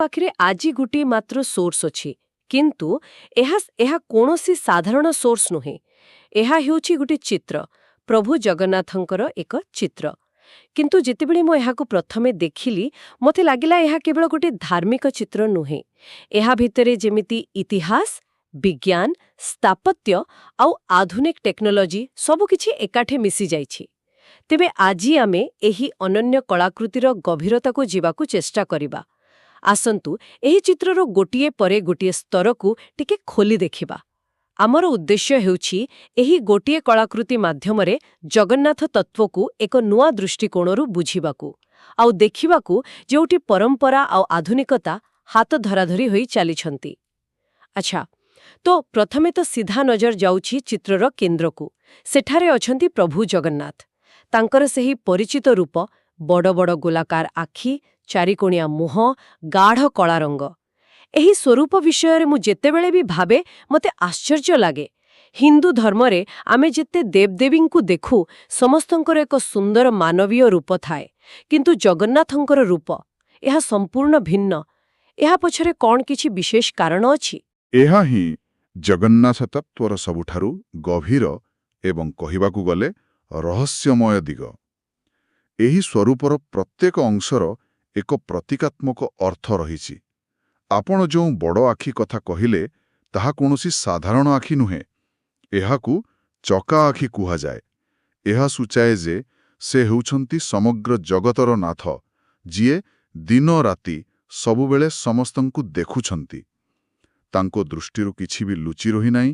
ପାଖରେ ଆଜି ଗୋଟିଏ ମାତ୍ର ସୋର୍ସ ଅଛି, କିନ୍ତୁ ଏହା ଏହା କୌଣସି ସାଧାରଣ ସୋର୍ସ ନୁହେଁ। ଏହା ହେଉଛି ଗୋଟିଏ ଚିତ୍ର, ପ୍ରଭୁ ଜଗନ୍ନାଥଙ୍କର ଏକ ଚିତ୍ର। କିନ୍ତୁ ଯେତେବେଳେ ମୁଁ ଏହାକୁ ପ୍ରଥମେ ଦେଖିଲି, ମୋତେ ଲାଗିଲା ଏହା କେବଳ ଗୋଟିଏ ଧାର୍ମିକ ଚିତ୍ର ନୁହେଁ। ଏହା ଭିତରେ ଯେମିତି ଇତିହାସ, ବିଜ୍ଞାନ, ସ୍ଥାପତ୍ୟ ଆଉ ଆଧୁନିକ ଟେକ୍ନୋଲୋଜି ସବୁକିଛି ଏକାଠି ମିଶିଯାଇଛି। ତେବେ ଆଜି ଆମେ ଏହି ଅନନ୍ୟ କଳାକୃତିର ଗଭୀରତାକୁ ଯିବାକୁ ଚେଷ୍ଟା କରିବା। ଆସନ୍ତୁ, ଏହି ଚିତ୍ରର ଗୋଟିଏ ପରେ ଗୋଟିଏ ସ୍ତରକୁ ଟିକେ ଖୋଲି ଦେଖିବା। ଆମର ଉଦ୍ଦେଶ୍ୟ ହେଉଛି ଏହି ଗୋଟିଏ କଳାକୃତି ମାଧ୍ୟମରେ ଜଗନ୍ନାଥ ତତ୍ତ୍ୱକୁ ଏକ ନୂଆ ଦୃଷ୍ଟିକୋଣରୁ ବୁଝିବାକୁ ଆଉ ଦେଖିବାକୁ, ଯେଉଁଠି ପରମ୍ପରା ଆଉ ଆଧୁନିକତା ହାତ ଧରାଧରି ହୋଇ ଚାଲିଛନ୍ତି। ଆଚ୍ଛା, ତ ପ୍ରଥମେ ତ ସିଧା ନଜର ଯାଉଛି ଚିତ୍ରର କେନ୍ଦ୍ରକୁ। ସେଠାରେ ଅଛନ୍ତି ପ୍ରଭୁ ଜଗନ୍ନାଥ। ତାଙ୍କର ସେହି ପରିଚିତ ରୂପ, ବଡ଼ ବଡ଼ ଗୋଲାକାର ଆଖି, ଚାରିକୋଣିଆ ମୁହଁ, ଗାଢ଼ କଳା ରଙ୍ଗ। ଏହି ସ୍ୱରୂପ ବିଷୟରେ ମୁଁ ଯେତେବେଳେ ବି ଭାବେ, ମୋତେ ଆଶ୍ଚର୍ଯ୍ୟ ଲାଗେ। ହିନ୍ଦୁ ଧର୍ମରେ ଆମେ ଯେତେ ଦେବଦେବୀଙ୍କୁ ଦେଖୁ, ସମସ୍ତଙ୍କର ଏକ ସୁନ୍ଦର ମାନବୀୟ ରୂପ ଥାଏ। କିନ୍ତୁ ଜଗନ୍ନାଥଙ୍କର ରୂପ, ଏହା ସମ୍ପୂର୍ଣ୍ଣ ଭିନ୍ନ। ଏହା ପଛରେ କ'ଣ କିଛି ବିଶେଷ କାରଣ ଅଛି? ଏହା ହିଁ ଜଗନ୍ନାଥ ତତ୍ତ୍ୱର ସବୁଠାରୁ ଗଭୀର ଏବଂ କହିବାକୁ ଗଲେ ରହସ୍ୟମୟ ଦିଗ। ଏହି ସ୍ୱରୂପର ପ୍ରତ୍ୟେକ ଅଂଶର ଏକ ପ୍ରତୀକାତ୍ମକ ଅର୍ଥ ରହିଛି। ଆପଣ ଯେଉଁ ବଡ଼ ଆଖି କଥା କହିଲେ, ତାହା କୌଣସି ସାଧାରଣ ଆଖି ନୁହେଁ। ଏହାକୁ ଚକା ଆଖି କୁହାଯାଏ। ଏହା ସୂଚାଏ ଯେ ସେ ହେଉଛନ୍ତି ସମଗ୍ର ଜଗତର ନାଥ, ଯିଏ ଦିନ ରାତି ସବୁବେଳେ ସମସ୍ତଙ୍କୁ ଦେଖୁଛନ୍ତି। ତାଙ୍କ ଦୃଷ୍ଟିରୁ କିଛି ବି ଲୁଚି ରହିନାହିଁ।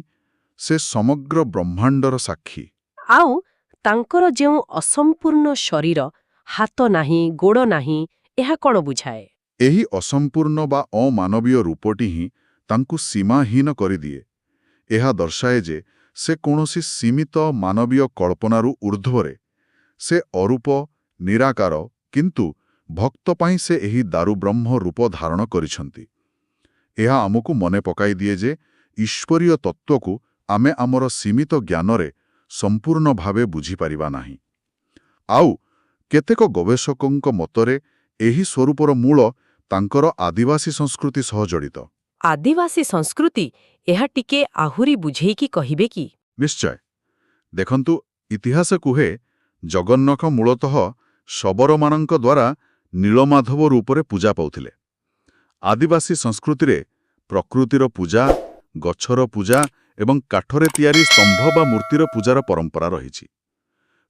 ସେ ସମଗ୍ର ବ୍ରହ୍ମାଣ୍ଡର ସାକ୍ଷୀ। ଆଉ ତାଙ୍କର ଯେଉଁ ଅସମ୍ପୂର୍ଣ୍ଣ ଶରୀର, ହାତ ନାହିଁ, ଗୋଡ଼ ନାହିଁ, ଏହା କ'ଣ ବୁଝାଏ? ଏହି ଅସମ୍ପୂର୍ଣ୍ଣ ବା ଅମାନବୀୟ ରୂପଟି ହିଁ ତାଙ୍କୁ ସୀମାହୀନ କରିଦିଏ। ଏହା ଦର୍ଶାଏ ଯେ ସେ କୌଣସି ସୀମିତ ମାନବୀୟ କଳ୍ପନାରୁ ଊର୍ଦ୍ଧ୍ୱରେ। ସେ ଅରୂପ, ନିରାକାର, କିନ୍ତୁ ଭକ୍ତ ପାଇଁ ସେ ଏହି ଦାରୁବ୍ରହ୍ମ ରୂପ ଧାରଣ କରିଛନ୍ତି। ଏହା ଆମକୁ ମନେ ପକାଇ ଦିଏ ଯେ ଈଶ୍ୱରୀୟ ତତ୍ତ୍ୱକୁ ଆମେ ଆମର ସୀମିତ ଜ୍ଞାନରେ ସମ୍ପୂର୍ଣ୍ଣ ଭାବେ ବୁଝିପାରିବା ନାହିଁ। ଆଉ କେତେକ ଗବେଷକଙ୍କ ମତରେ ଏହି ସ୍ୱରୂପର ମୂଳ ତାଙ୍କର ଆଦିବାସୀ ସଂସ୍କୃତି ସହ ଜଡ଼ିତ। ଆଦିବାସୀ ସଂସ୍କୃତି? ଏହା ଟିକେ ଆହୁରି ବୁଝେଇକି କହିବେ କି? ନିଶ୍ଚୟ। ଦେଖନ୍ତୁ, ଇତିହାସ କୁହେ, ଜଗନ୍ନାଥ ମୂଳତଃ ଶବରମାନଙ୍କ ଦ୍ୱାରା ନୀଳମାଧବ ରୂପରେ ପୂଜା ପାଉଥିଲେ। ଆଦିବାସୀ ସଂସ୍କୃତିରେ ପ୍ରକୃତିର ପୂଜା, ଗଛର ପୂଜା ଏବଂ କାଠରେ ତିଆରି ସ୍ତମ୍ଭ ବା ମୂର୍ତ୍ତିର ପୂଜାର ପରମ୍ପରା ରହିଛି।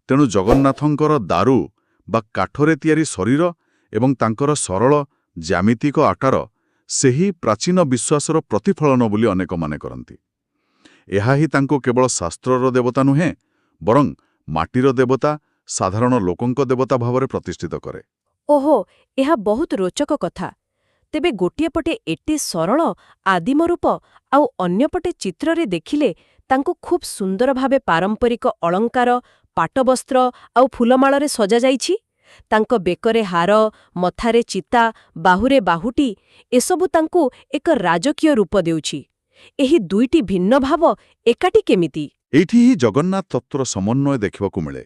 ତେଣୁ ଜଗନ୍ନାଥଙ୍କର ଦାରୁ ବା କାଠରେ ତିଆରି ଶରୀର ଏବଂ ତାଙ୍କର ସରଳ ଜ୍ୟାମିତିକ ଆକାର ସେହି ପ୍ରାଚୀନ ବିଶ୍ୱାସର ପ୍ରତିଫଳନ ବୋଲି ଅନେକ ମନେ କରନ୍ତି। ଏହା ହିଁ ତାଙ୍କୁ କେବଳ ଶାସ୍ତ୍ରର ଦେବତା ନୁହେଁ, ବରଂ ମାଟିର ଦେବତା, ସାଧାରଣ ଲୋକଙ୍କ ଦେବତା ଭାବରେ ପ୍ରତିଷ୍ଠିତ କରେ। ଓହୋ, ଏହା ବହୁତ ରୋଚକ କଥା। ତେବେ ଗୋଟିଏ ପଟେ ଏତେ ସରଳ ଆଦିମ ରୂପ, ଆଉ ଅନ୍ୟପଟେ ଚିତ୍ରରେ ଦେଖିଲେ ତାଙ୍କୁ ଖୁବ୍ ସୁନ୍ଦର ଭାବେ ପାରମ୍ପରିକ ଅଳଙ୍କାର, ପାଟବସ୍ତ୍ର ଆଉ ଫୁଲମାଳରେ ସଜାଯାଇଛି। ତାଙ୍କ ବେକରେ ହାର, ମଥାରେ ଚିତା, ବାହୁରେ ବାହୁଟି, ଏସବୁ ତାଙ୍କୁ ଏକ ରାଜକୀୟ ରୂପ ଦେଉଛି। ଏହି ଦୁଇଟି ଭିନ୍ନ ଭାବ ଏକାଠି କେମିତି? ଏଇଠି ହିଁ ଜଗନ୍ନାଥ ତତ୍ତ୍ୱର ସମନ୍ୱୟ ଦେଖିବାକୁ ମିଳେ।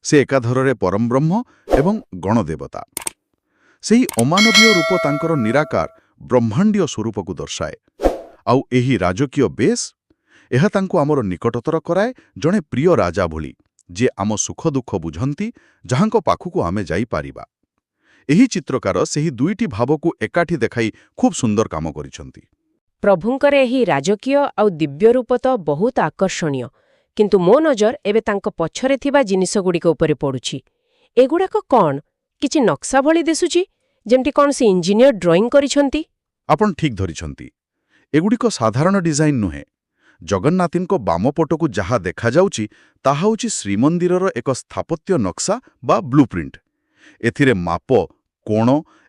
ସେ ଏକାଧାରରେ ପରମବ୍ରହ୍ମ ଏବଂ ଗଣଦେବତା। ସେହି ଅମାନବୀୟ ରୂପ ତାଙ୍କର ନିରାକାର ବ୍ରହ୍ମାଣ୍ଡୀୟ ସ୍ୱରୂପକୁ ଦର୍ଶାଏ। ଆଉ ଏହି ରାଜକୀୟ ବେଶ, ଏହା ତାଙ୍କୁ ଆମର ନିକଟତର କରାଏ, ଜଣେ ପ୍ରିୟ ରାଜା ଭଳି, ଯିଏ ଆମ ସୁଖ ଦୁଃଖ ବୁଝନ୍ତି, ଯାହାଙ୍କ ପାଖକୁ ଆମେ ଯାଇପାରିବା। ଏହି ଚିତ୍ରକାର ସେହି ଦୁଇଟି ଭାବକୁ ଏକାଠି ଦେଖାଇ ଖୁବ୍ ସୁନ୍ଦର କାମ କରିଛନ୍ତି। ପ୍ରଭୁଙ୍କର ଏହି ରାଜକୀୟ ଆଉ ଦିବ୍ୟ ରୂପ ତ ବହୁତ ଆକର୍ଷଣୀୟ, କିନ୍ତୁ ମୋ ନଜର ଏବେ ତାଙ୍କ ପଛରେ ଥିବା ଜିନିଷଗୁଡ଼ିକ ଉପରେ ପଡୁଛି। ଏଗୁଡ଼ାକ କ'ଣ? କିଛି ନକ୍ସା ଭଳି ଦିଶୁଛି, ଯେମିତି କୌଣସି ଇଞ୍ଜିନିୟର ଡ୍ରଇଂ କରିଛନ୍ତି। ଆପଣ ଠିକ୍ ଧରିଛନ୍ତି। ଏଗୁଡ଼ିକ ସାଧାରଣ ଡିଜାଇନ୍ ନୁହେଁ। ଜଗନ୍ନାଥଙ୍କ ବାମ ପଟକୁ ଯାହା ଦେଖାଯାଉଛି, ତାହା ହେଉଛି ଶ୍ରୀମନ୍ଦିରର ଏକ ସ୍ଥାପତ୍ୟ ନକ୍ସା ବା ବ୍ଲୁପ୍ରିଣ୍ଟ। ଏଥିରେ ମାପ, କୋଣ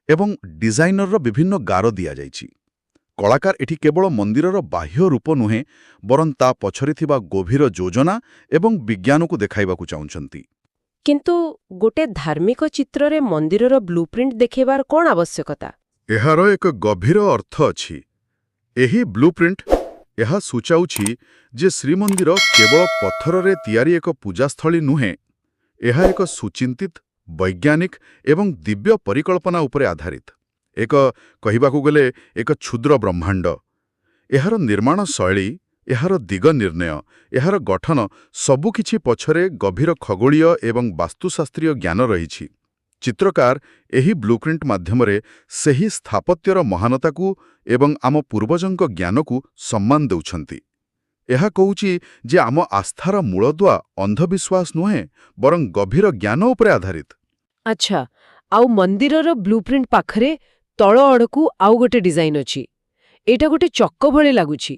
ଏବଂ ଡିଜାଇନର ବିଭିନ୍ନ ଗାର ଦିଆଯାଇଛି। କଳାକାର ଏଠି କେବଳ ମନ୍ଦିରର ବାହ୍ୟ ରୂପ ନୁହେଁ, ବରଂ ତା ପଛରେ ଥିବା ଗଭୀର ଯୋଜନା ଏବଂ ବିଜ୍ଞାନକୁ ଦେଖାଇବାକୁ ଚାହୁଁଛନ୍ତି। କିନ୍ତୁ ଗୋଟେ ଧାର୍ମିକ ଚିତ୍ରରେ ମନ୍ଦିରର ବ୍ଲୁପ୍ରିଣ୍ଟ ଦେଖେଇବାର କ'ଣ ଆବଶ୍ୟକତା? ଏହାର ଏକ ଗଭୀର ଅର୍ଥ ଅଛି। ଏହି ବ୍ଲୁପ୍ରିଣ୍ଟ, ଏହା ସୂଚାଉଛି ଯେ ଶ୍ରୀମନ୍ଦିର କେବଳ ପଥରରେ ତିଆରି ଏକ ପୂଜାସ୍ଥଳୀ ନୁହେଁ। ଏହା ଏକ ସୁଚିନ୍ତିତ, ବୈଜ୍ଞାନିକ ଏବଂ ଦିବ୍ୟ ପରିକଳ୍ପନା ଉପରେ ଆଧାରିତ। ଏକ କହିବାକୁ ଗଲେ ଏକ କ୍ଷୁଦ୍ର ବ୍ରହ୍ମାଣ୍ଡ। ଏହାର ନିର୍ମାଣ ଶୈଳୀ, ଏହାର ଦିଗ ନିର୍ଣ୍ଣୟ, ଏହାର ଗଠନ ସବୁକିଛି ପଛରେ ଗଭୀର ଖଗୋଳୀୟ ଏବଂ ବାସ୍ତୁଶାସ୍ତ୍ରୀୟ ଜ୍ଞାନ ରହିଛି। ଚିତ୍ରକାର ଏହି ବ୍ଲୁପ୍ରିଣ୍ଟ ମାଧ୍ୟମରେ ସେହି ସ୍ଥାପତ୍ୟର ମହାନତାକୁ ଏବଂ ଆମ ପୂର୍ବଜଙ୍କ ଜ୍ଞାନକୁ ସମ୍ମାନ ଦେଉଛନ୍ତି। ଏହା କହୁଛି ଯେ ଆମ ଆସ୍ଥାର ମୂଳଦୁଆ ଅନ୍ଧବିଶ୍ୱାସ ନୁହେଁ, ବରଂ ଗଭୀର ଜ୍ଞାନ ଉପରେ ଆଧାରିତ। ଆଚ୍ଛା, ଆଉ ମନ୍ଦିରର ବ୍ଲୁପ୍ରିଣ୍ଟ ପାଖରେ ତଳ ଆଡ଼କୁ ଆଉ ଗୋଟେ ଡିଜାଇନ୍ ଅଛି। ଏଇଟା ଗୋଟେ ଚକ ଭଳି ଲାଗୁଛି,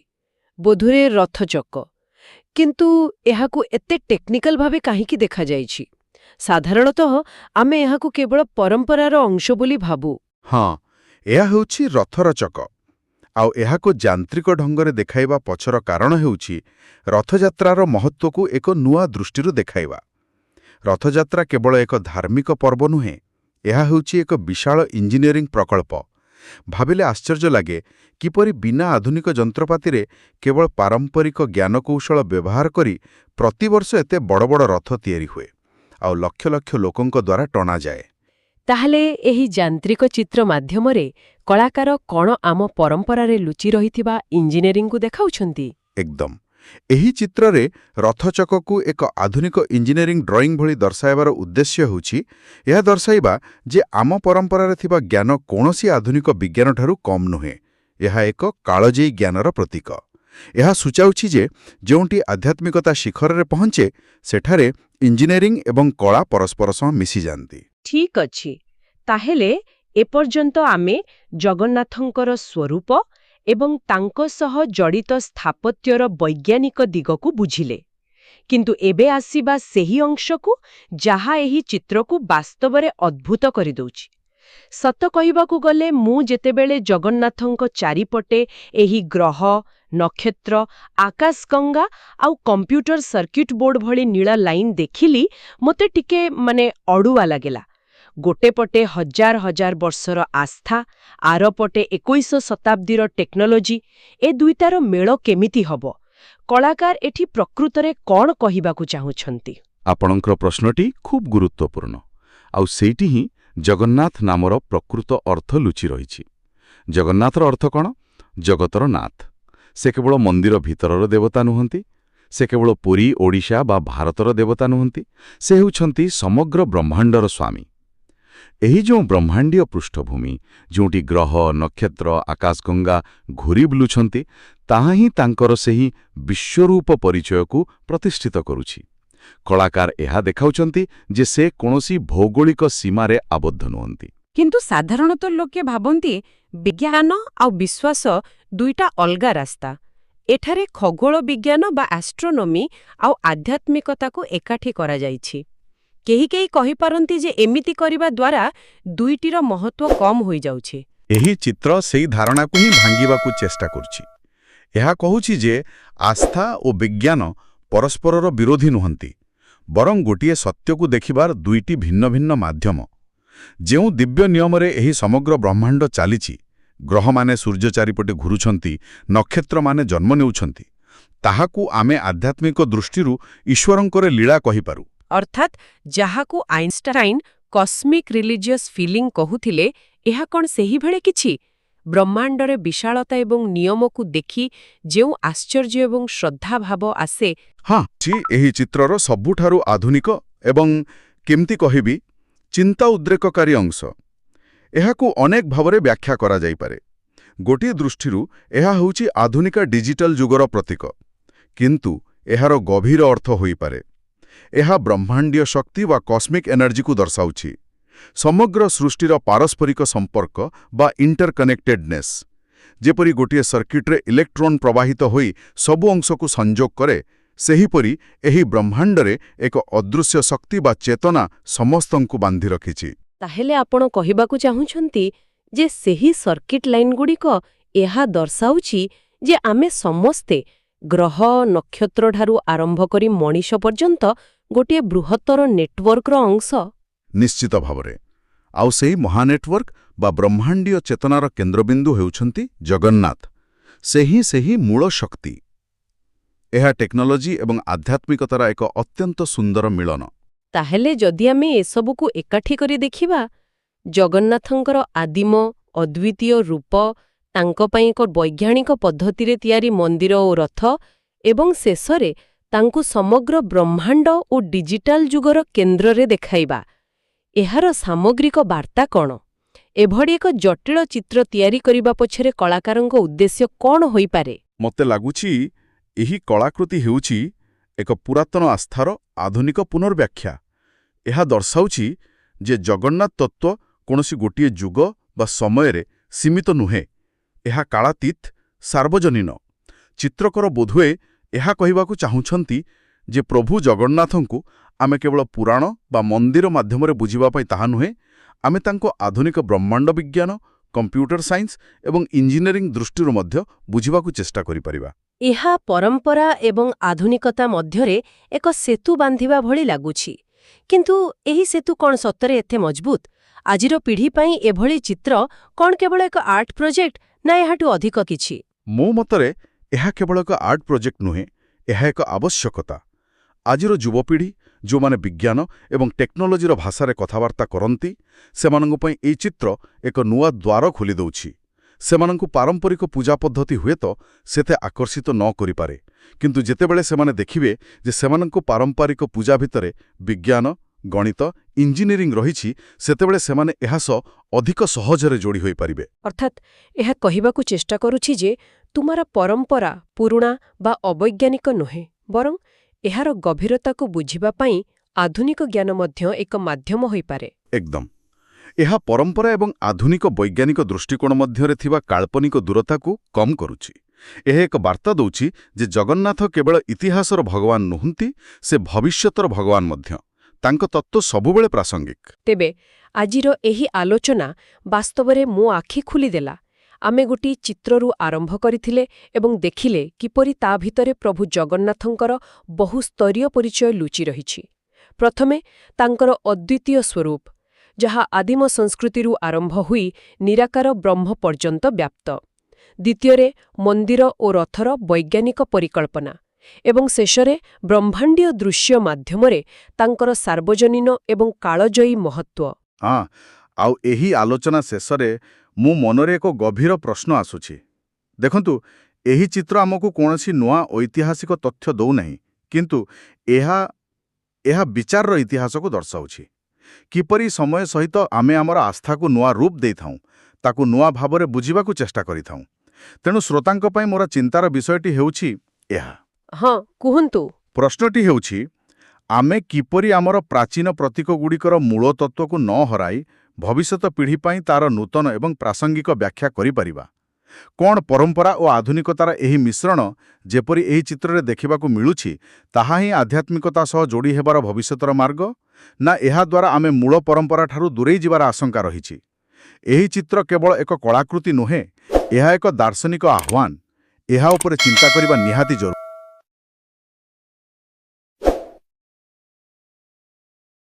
ବୋଧହୁଏ ରଥ ଚକ। କିନ୍ତୁ ଏହାକୁ ଏତେ ଟେକ୍ନିକାଲ ଭାବେ କାହିଁକି ଦେଖାଯାଇଛି? ସାଧାରଣତଃ ଆମେ ଏହାକୁ କେବଳ ପରମ୍ପରାର ଅଂଶ ବୋଲି ଭାବୁ। ହଁ, ଏହା ହେଉଛି ରଥର ଚକ। ଆଉ ଏହାକୁ ଯାନ୍ତ୍ରିକ ଢଙ୍ଗରେ ଦେଖାଇବା ପଛର କାରଣ ହେଉଛି ରଥଯାତ୍ରାର ମହତ୍ତ୍ୱକୁ ଏକ ନୂଆ ଦୃଷ୍ଟିରୁ ଦେଖାଇବା। ରଥଯାତ୍ରା କେବଳ ଏକ ଧାର୍ମିକ ପର୍ବ ନୁହେଁ, ଏହା ହେଉଛି ଏକ ବିଶାଳ ଇଞ୍ଜିନିୟରିଂ ପ୍ରକଳ୍ପ। ଭାବିଲେ ଆଶ୍ଚର୍ଯ୍ୟ ଲାଗେ, କିପରି ବିନା ଆଧୁନିକ ଯନ୍ତ୍ରପାତିରେ, କେବଳ ପାରମ୍ପରିକ ଜ୍ଞାନକୌଶଳ ବ୍ୟବହାର କରି ପ୍ରତିବର୍ଷ ଏତେ ବଡ଼ ବଡ଼ ରଥ ତିଆରି ହୁଏ ଆଉ ଲକ୍ଷ ଲକ୍ଷ ଲୋକଙ୍କ ଦ୍ୱାରା ଟଣାଯାଏ। ତାହେଲେ ଏହି ଯାନ୍ତ୍ରିକ ଚିତ୍ର ମାଧ୍ୟମରେ କଳାକାର କ'ଣ ଆମ ପରମ୍ପରାରେ ଲୁଚି ରହିଥିବା ଇଞ୍ଜିନିୟରିଂକୁ ଦେଖାଉଛନ୍ତି? ଏକଦମ। ଏହି ଚିତ୍ରରେ ରଥଚକକୁ ଏକ ଆଧୁନିକ ଇଞ୍ଜିନିୟରିଂ ଡ୍ରଇଂ ଭଳି ଦର୍ଶାଇବାର ଉଦ୍ଦେଶ୍ୟ ହେଉଛି ଏହା ଦର୍ଶାଇବା ଯେ ଆମ ପରମ୍ପରାରେ ଥିବା ଜ୍ଞାନ କୌଣସି ଆଧୁନିକ ବିଜ୍ଞାନଠାରୁ କମ୍ ନୁହେଁ। ଏହା ଏକ କାଳଜୟୀ ଜ୍ଞାନର ପ୍ରତୀକ। ଏହା ସୂଚାଉଛି ଯେ ଯେଉଁଠି ଆଧ୍ୟାତ୍ମିକତା ଶିଖରରେ ପହଞ୍ଚେ, ସେଠାରେ ଇଞ୍ଜିନିୟରିଂ ଏବଂ କଳା ପରସ୍ପର ସହ ମିଶିଯାଆନ୍ତି। ଠିକ୍ ଅଛି। ତାହେଲେ ଏପର୍ଯ୍ୟନ୍ତ ଆମେ ଜଗନ୍ନାଥଙ୍କର ସ୍ୱରୂପ ଏବଂ ତାଙ୍କ ସହ ଜଡ଼ିତ ସ୍ଥାପତ୍ୟର ବୈଜ୍ଞାନିକ ଦିଗକୁ ବୁଝିଲେ। କିନ୍ତୁ ଏବେ ଆସିବା ସେହି ଅଂଶକୁ, ଯାହା ଏହି ଚିତ୍ରକୁ ବାସ୍ତବରେ ଅଦ୍ଭୁତ କରିଦେଉଛି। ସତ କହିବାକୁ ଗଲେ, ମୁଁ ଯେତେବେଳେ ଜଗନ୍ନାଥଙ୍କ ଚାରିପଟେ ଏହି ଗ୍ରହ, ନକ୍ଷତ୍ର, ଆକାଶଗଙ୍ଗା ଆଉ କମ୍ପ୍ୟୁଟର ସର୍କିଟ୍ ବୋର୍ଡ ଭଳି ନୀଳ ଲାଇନ୍ ଦେଖିଲି, ମୋତେ ଟିକେ ମାନେ ଅଡୁଆ ଲାଗିଲା। ଗୋଟେ ପଟେ ହଜାର ହଜାର ବର୍ଷର ଆସ୍ଥା, ଆରପଟେ 21 ଶତାବ୍ଦୀର ଟେକ୍ନୋଲୋଜି, ଏ ଦୁଇଟାର ମେଳ କେମିତି ହବ? କଳାକାର ଏଠି ପ୍ରକୃତରେ କ'ଣ କହିବାକୁ ଚାହୁଁଛନ୍ତି? ଆପଣଙ୍କର ପ୍ରଶ୍ନଟି ଖୁବ୍ ଗୁରୁତ୍ୱପୂର୍ଣ୍ଣ। ଆଉ ସେଇଠି ହିଁ ଜଗନ୍ନାଥ ନାମର ପ୍ରକୃତ ଅର୍ଥ ଲୁଚି ରହିଛି। ଜଗନ୍ନାଥର ଅର୍ଥ କ'ଣ? ଜଗତର ନାଥ। ସେ କେବଳ ମନ୍ଦିର ଭିତରର ଦେବତା ନୁହନ୍ତି, ସେ କେବଳ ପୁରୀ, ଓଡ଼ିଶା ବା ଭାରତର ଦେବତା ନୁହନ୍ତି, ସେ ହେଉଛନ୍ତି ସମଗ୍ର ବ୍ରହ୍ମାଣ୍ଡର ସ୍ୱାମୀ। ଏହି ଯେଉଁ ବ୍ରହ୍ମାଣ୍ଡୀୟ ପୃଷ୍ଠଭୂମି, ଯେଉଁଠି ଗ୍ରହ, ନକ୍ଷତ୍ର, ଆକାଶଗଙ୍ଗା ଘୂରି ବୁଲୁଛନ୍ତି, ତାହା ହିଁ ତାଙ୍କର ସେହି ବିଶ୍ୱରୂପ ପରିଚୟକୁ ପ୍ରତିଷ୍ଠିତ କରୁଛି। କଳାକାର ଏହା ଦେଖାଉଛନ୍ତି ଯେ ସେ କୌଣସି ଭୌଗୋଳିକ ସୀମାରେ ଆବଦ୍ଧ ନୁହନ୍ତି। କିନ୍ତୁ ସାଧାରଣତଃ ଲୋକେ ଭାବନ୍ତି ବିଜ୍ଞାନ ଆଉ ବିଶ୍ୱାସ ଦୁଇଟା ଅଲଗା ରାସ୍ତା। ଏଠାରେ ଖଗୋଳ ବିଜ୍ଞାନ ବା ଆଷ୍ଟ୍ରୋନୋମି ଆଉ ଆଧ୍ୟାତ୍ମିକତାକୁ ଏକାଠି କରାଯାଇଛି। କେହି କେହି କହିପାରନ୍ତି ଯେ ଏମିତି କରିବା ଦ୍ୱାରା ଦୁଇଟିର ମହତ୍ତ୍ୱ କମ୍ ହୋଇଯାଉଛି। ଏହି ଚିତ୍ର ସେଇ ଧାରଣାକୁ ହିଁ ଭାଙ୍ଗିବାକୁ ଚେଷ୍ଟା କରୁଛି। ଏହା କହୁଛି ଯେ ଆସ୍ଥା ଓ ବିଜ୍ଞାନ ପରସ୍ପରର ବିରୋଧୀ ନୁହନ୍ତି, ବରଂ ଗୋଟିଏ ସତ୍ୟକୁ ଦେଖିବାର ଦୁଇଟି ଭିନ୍ନ ଭିନ୍ନ ମାଧ୍ୟମ। ଯେଉଁ ଦିବ୍ୟ ନିୟମରେ ଏହି ସମଗ୍ର ବ୍ରହ୍ମାଣ୍ଡ ଚାଲିଛି, ଗ୍ରହମାନେ ସୂର୍ଯ୍ୟ ଚାରିପଟେ ଘୁରୁଛନ୍ତି, ନକ୍ଷତ୍ରମାନେ ଜନ୍ମ ନେଉଛନ୍ତି, ତାହାକୁ ଆମେ ଆଧ୍ୟାତ୍ମିକ ଦୃଷ୍ଟିରୁ ଈଶ୍ୱରଙ୍କର ଲୀଳା କହିପାରୁ। ଅର୍ଥାତ୍ ଯାହାକୁ ଆଇନଷ୍ଟାଇନ୍ କସ୍ମିକ୍ ରିଲିଜିୟସ୍ ଫିଲିଂ କହୁଥିଲେ, ଏହା କ'ଣ ସେହିଭଳି କିଛି? ବ୍ରହ୍ମାଣ୍ଡରେ ବିଶାଳତା ଏବଂ ନିୟମକୁ ଦେଖି ଯେଉଁ ଆଶ୍ଚର୍ଯ୍ୟ ଏବଂ ଶ୍ରଦ୍ଧା ଭାବ ଆସେ। ହଁ, ଏହି ଚିତ୍ରର ସବୁଠାରୁ ଆଧୁନିକ ଏବଂ, କେମିତି କହିବି, ଚିନ୍ତା ଉଦ୍ରେକକାରୀ ଅଂଶ। ଏହାକୁ ଅନେକ ଭାବରେ ବ୍ୟାଖ୍ୟା କରାଯାଇପାରେ। ଗୋଟିଏ ଦୃଷ୍ଟିରୁ ଏହା ହେଉଛି ଆଧୁନିକ ଡିଜିଟାଲ ଯୁଗର ପ୍ରତୀକ, କିନ୍ତୁ ଏହାର ଗଭୀର ଅର୍ଥ ହୋଇପାରେ, ଏହା ବ୍ରହ୍ମାଣ୍ଡୀୟ ଶକ୍ତି ବା କସ୍ମିକ୍ ଏନର୍ଜିକୁ ଦର୍ଶାଉଛି, ସମଗ୍ର ସୃଷ୍ଟିର ପାରସ୍ପରିକ ସମ୍ପର୍କ ବା ଇଣ୍ଟରକନେକ୍ଟେଡନେସ୍। ଯେପରି ଗୋଟିଏ ସର୍କିଟ୍ରେ ଇଲେକ୍ଟ୍ରୋନ୍ ପ୍ରବାହିତ ହୋଇ ସବୁ ଅଂଶକୁ ସଂଯୋଗ କରେ, ସେହିପରି ଏହି ବ୍ରହ୍ମାଣ୍ଡରେ ଏକ ଅଦୃଶ୍ୟ ଶକ୍ତି ବା ଚେତନା ସମସ୍ତଙ୍କୁ ବାନ୍ଧି ରଖିଛି। ତାହେଲେ ଆପଣ କହିବାକୁ ଚାହୁଁଛନ୍ତି ଯେ ସେହି ସର୍କିଟ୍ ଲାଇନ୍ଗୁଡ଼ିକ ଏହା ଦର୍ଶାଉଛି ଯେ ଆମେ ସମସ୍ତେ, ଗ୍ରହ ନକ୍ଷତ୍ରଠାରୁ ଆରମ୍ଭ କରି ମଣିଷ ପର୍ଯ୍ୟନ୍ତ, ଗୋଟିଏ ବୃହତ୍ତର ନେଟୱାର୍କର ଅଂଶ? ନିଶ୍ଚିତ ଭାବରେ। ଆଉ ସେହି ମହାନେଟୱାର୍କ ବା ବ୍ରହ୍ମାଣ୍ଡୀୟ ଚେତନାର କେନ୍ଦ୍ରବିନ୍ଦୁ ହେଉଛନ୍ତି ଜଗନ୍ନାଥ। ସେ ହିଁ ସେହି ମୂଳ ଶକ୍ତି। ଏହା ଟେକ୍ନୋଲୋଜି ଏବଂ ଆଧ୍ୟାତ୍ମିକତାର ଏକ ଅତ୍ୟନ୍ତ ସୁନ୍ଦର ମିଳନ। ତାହେଲେ ଯଦି ଆମେ ଏସବୁକୁ ଏକାଠି କରି ଦେଖିବା, ଜଗନ୍ନାଥଙ୍କର ଆଦିମ ଅଦ୍ୱିତୀୟ ରୂପ, ତାଙ୍କ ପାଇଁ ଏକ ବୈଜ୍ଞାନିକ ପଦ୍ଧତିରେ ତିଆରି ମନ୍ଦିର ଓ ରଥ ଏବଂ ଶେଷରେ ତାଙ୍କୁ ସମଗ୍ର ବ୍ରହ୍ମାଣ୍ଡ ଓ ଡିଜିଟାଲ ଯୁଗର କେନ୍ଦ୍ରରେ ଦେଖାଇବା, ଏହାର ସାମଗ୍ରିକ ବାର୍ତ୍ତା କ'ଣ? ଏଭଳି ଏକ ଜଟିଳ ଚିତ୍ର ତିଆରି କରିବା ପଛରେ କଳାକାରଙ୍କ ଉଦ୍ଦେଶ୍ୟ କ'ଣ ହୋଇପାରେ? ମୋତେ ଲାଗୁଛି ଏହି କଳାକୃତି ହେଉଛି ଏକ ପୁରାତନ ଆସ୍ଥାର ଆଧୁନିକ ପୁନର୍ବ୍ୟାଖ୍ୟା। ଏହା ଦର୍ଶାଉଛି ଯେ ଜଗନ୍ନାଥ ତତ୍ତ୍ୱ କୌଣସି ଗୋଟିଏ ଯୁଗ ବା ସମୟରେ ସୀମିତ ନୁହେଁ। ଏହା କାଳାତୀତ, ସାର୍ବଜନୀନ। ଚିତ୍ରକର ବୋଧହୁଏ ଏହା କହିବାକୁ ଚାହୁଁଛନ୍ତି ଯେ ପ୍ରଭୁ ଜଗନ୍ନାଥଙ୍କୁ ଆମେ କେବଳ ପୁରାଣ ବା ମନ୍ଦିର ମାଧ୍ୟମରେ ବୁଝିବା ପାଇଁ ତାହା ନୁହେଁ, ଆମେ ତାଙ୍କୁ ଆଧୁନିକ ବ୍ରହ୍ମାଣ୍ଡ ବିଜ୍ଞାନ, କମ୍ପ୍ୟୁଟର ସାଇନ୍ସ ଏବଂ ଇଞ୍ଜିନିୟରିଂ ଦୃଷ୍ଟିରୁ ମଧ୍ୟ ବୁଝିବାକୁ ଚେଷ୍ଟା କରିପାରିବା। ଏହା ପରମ୍ପରା ଏବଂ ଆଧୁନିକତା ମଧ୍ୟରେ ଏକ ସେତୁ ବାନ୍ଧିବା ଭଳି ଲାଗୁଛି। କିନ୍ତୁ ଏହି ସେତୁ କ'ଣ ସତରେ ଏତେ ମଜବୁତ? ଆଜିର ପିଢ଼ି ପାଇଁ ଏଭଳି ଚିତ୍ର କ'ଣ କେବଳ ଏକ ଆର୍ଟ ପ୍ରୋଜେକ୍ଟ, ନା ଏହାଠୁ ଅଧିକ କିଛି? ମୋ ମତରେ ଏହା କେବଳ ଏକ ଆର୍ଟ ପ୍ରୋଜେକ୍ଟ ନୁହେଁ, ଏହା ଏକ ଆବଶ୍ୟକତା। ଆଜିର ଯୁବପିଢ଼ି, ଯେଉଁମାନେ ବିଜ୍ଞାନ ଏବଂ ଟେକ୍ନୋଲୋଜିର ଭାଷାରେ କଥାବାର୍ତ୍ତା କରନ୍ତି, ସେମାନଙ୍କ ପାଇଁ ଏହି ଚିତ୍ର ଏକ ନୂଆ ଦ୍ୱାର ଖୋଲିଦେଉଛି। ସେମାନଙ୍କୁ ପାରମ୍ପରିକ ପୂଜା ପଦ୍ଧତି ହୁଏତ ସେତେ ଆକର୍ଷିତ ନ କରିପାରେ, କିନ୍ତୁ ଯେତେବେଳେ ସେମାନେ ଦେଖିବେ ଯେ ସେମାନଙ୍କ ପାରମ୍ପରିକ ପୂଜା ଭିତରେ ବିଜ୍ଞାନ, ଗଣିତ, ଇଞ୍ଜିନିୟରିଂ ରହିଛି, ସେତେବେଳେ ସେମାନେ ଏହା ସହ ଅଧିକ ସହଜରେ ଯୋଡ଼ି ହୋଇପାରିବେ। ଅର୍ଥାତ୍ ଏହା କହିବାକୁ ଚେଷ୍ଟା କରୁଛି ଯେ ତୁମର ପରମ୍ପରା ପୁରୁଣା ବା ଅବୈଜ୍ଞାନିକ ନୁହେଁ, ବରଂ ଏହାର ଗଭୀରତାକୁ ବୁଝିବା ପାଇଁ ଆଧୁନିକ ଜ୍ଞାନ ମଧ୍ୟ ଏକ ମାଧ୍ୟମ ହୋଇପାରେ। ଏକଦମ। ଏହା ପରମ୍ପରା ଏବଂ ଆଧୁନିକ ବୈଜ୍ଞାନିକ ଦୃଷ୍ଟିକୋଣ ମଧ୍ୟରେ ଥିବା କାଳ୍ପନିକ ଦୂରତାକୁ କମ୍ କରୁଛି। ଏହା ଏକ ବାର୍ତ୍ତା ଦେଉଛି ଯେ ଜଗନ୍ନାଥ କେବଳ ଇତିହାସର ଭଗବାନ ନୁହନ୍ତି, ସେ ଭବିଷ୍ୟତର ଭଗବାନ ମଧ୍ୟ। ତାଙ୍କ ତତ୍ତ୍ୱ ସବୁବେଳେ ପ୍ରାସଙ୍ଗିକ। ତେବେ ଆଜିର ଏହି ଆଲୋଚନା ବାସ୍ତବରେ ମୋ ଆଖି ଖୋଲିଦେଲା। ଆମେ ଗୋଟିଏ ଚିତ୍ରରୁ ଆରମ୍ଭ କରିଥିଲେ ଏବଂ ଦେଖିଲେ କିପରି ତା ଭିତରେ ପ୍ରଭୁ ଜଗନ୍ନାଥଙ୍କର ବହୁସ୍ତରୀୟ ପରିଚୟ ଲୁଚି ରହିଛି। ପ୍ରଥମେ ତାଙ୍କର ଅଦ୍ୱିତୀୟ ସ୍ୱରୂପ, ଯାହା ଆଦିମ ସଂସ୍କୃତିରୁ ଆରମ୍ଭ ହୋଇ ନିରାକାର ବ୍ରହ୍ମ ପର୍ଯ୍ୟନ୍ତ ବ୍ୟାପ୍ତ। ଦ୍ୱିତୀୟରେ ମନ୍ଦିର ଓ ରଥର ବୈଜ୍ଞାନିକ ପରିକଳ୍ପନା ଏବଂ ଶେଷରେ ବ୍ରହ୍ମାଣ୍ଡୀୟ ଦୃଶ୍ୟ ମାଧ୍ୟମରେ ତାଙ୍କର ସାର୍ବଜନୀନ ଏବଂ କାଳଜୟୀ ମହତ୍ତ୍ୱ। ହଁ, ଆଉ ଏହି ଆଲୋଚନା ଶେଷରେ ମୋ ମନରେ ଏକ ଗଭୀର ପ୍ରଶ୍ନ ଆସୁଛି। ଦେଖନ୍ତୁ, ଏହି ଚିତ୍ର ଆମକୁ କୌଣସି ନୂଆ ଐତିହାସିକ ତଥ୍ୟ ଦେଉନାହିଁ, କିନ୍ତୁ ଏହା ଏହା ବିଚାରର ଇତିହାସକୁ ଦର୍ଶାଉଛି। କିପରି ସମୟ ସହିତ ଆମେ ଆମର ଆସ୍ଥାକୁ ନୂଆ ରୂପ ଦେଇଥାଉଁ, ତାକୁ ନୂଆ ଭାବରେ ବୁଝିବାକୁ ଚେଷ୍ଟା କରିଥାଉଁ। ତେଣୁ ଶ୍ରୋତାଙ୍କ ପାଇଁ ମୋର ଚିନ୍ତାର ବିଷୟଟି ହେଉଛି ଏହା। ହଁ, କୁହନ୍ତୁ। ପ୍ରଶ୍ନଟି ହେଉଛି, ଆମେ କିପରି ଆମର ପ୍ରାଚୀନ ପ୍ରତୀକଗୁଡ଼ିକର ମୂଳ ତତ୍ତ୍ୱକୁ ନ ହରାଇ ଭବିଷ୍ୟତ ପିଢ଼ି ପାଇଁ ତାର ନୂତନ ଏବଂ ପ୍ରାସଙ୍ଗିକ ବ୍ୟାଖ୍ୟା କରିପାରିବା? କ'ଣ ପରମ୍ପରା ଓ ଆଧୁନିକତାର ଏହି ମିଶ୍ରଣ, ଯେପରି ଏହି ଚିତ୍ରରେ ଦେଖିବାକୁ ମିଳୁଛି, ତାହା ହିଁ ଆଧ୍ୟାତ୍ମିକତା ସହ ଯୋଡ଼ି ହେବାର ଭବିଷ୍ୟତର ମାର୍ଗ, ନା ଏହାଦ୍ୱାରା ଆମେ ମୂଳ ପରମ୍ପରାଠାରୁ ଦୂରେଇ ଯିବାର ଆଶଙ୍କା ରହିଛି? ଏହି ଚିତ୍ର କେବଳ ଏକ କଳାକୃତି ନୁହେଁ, ଏହା ଏକ ଦାର୍ଶନିକ ଆହ୍ୱାନ। ଏହା ଉପରେ ଚିନ୍ତା କରିବା ନିହାତି ଜରୁରୀ।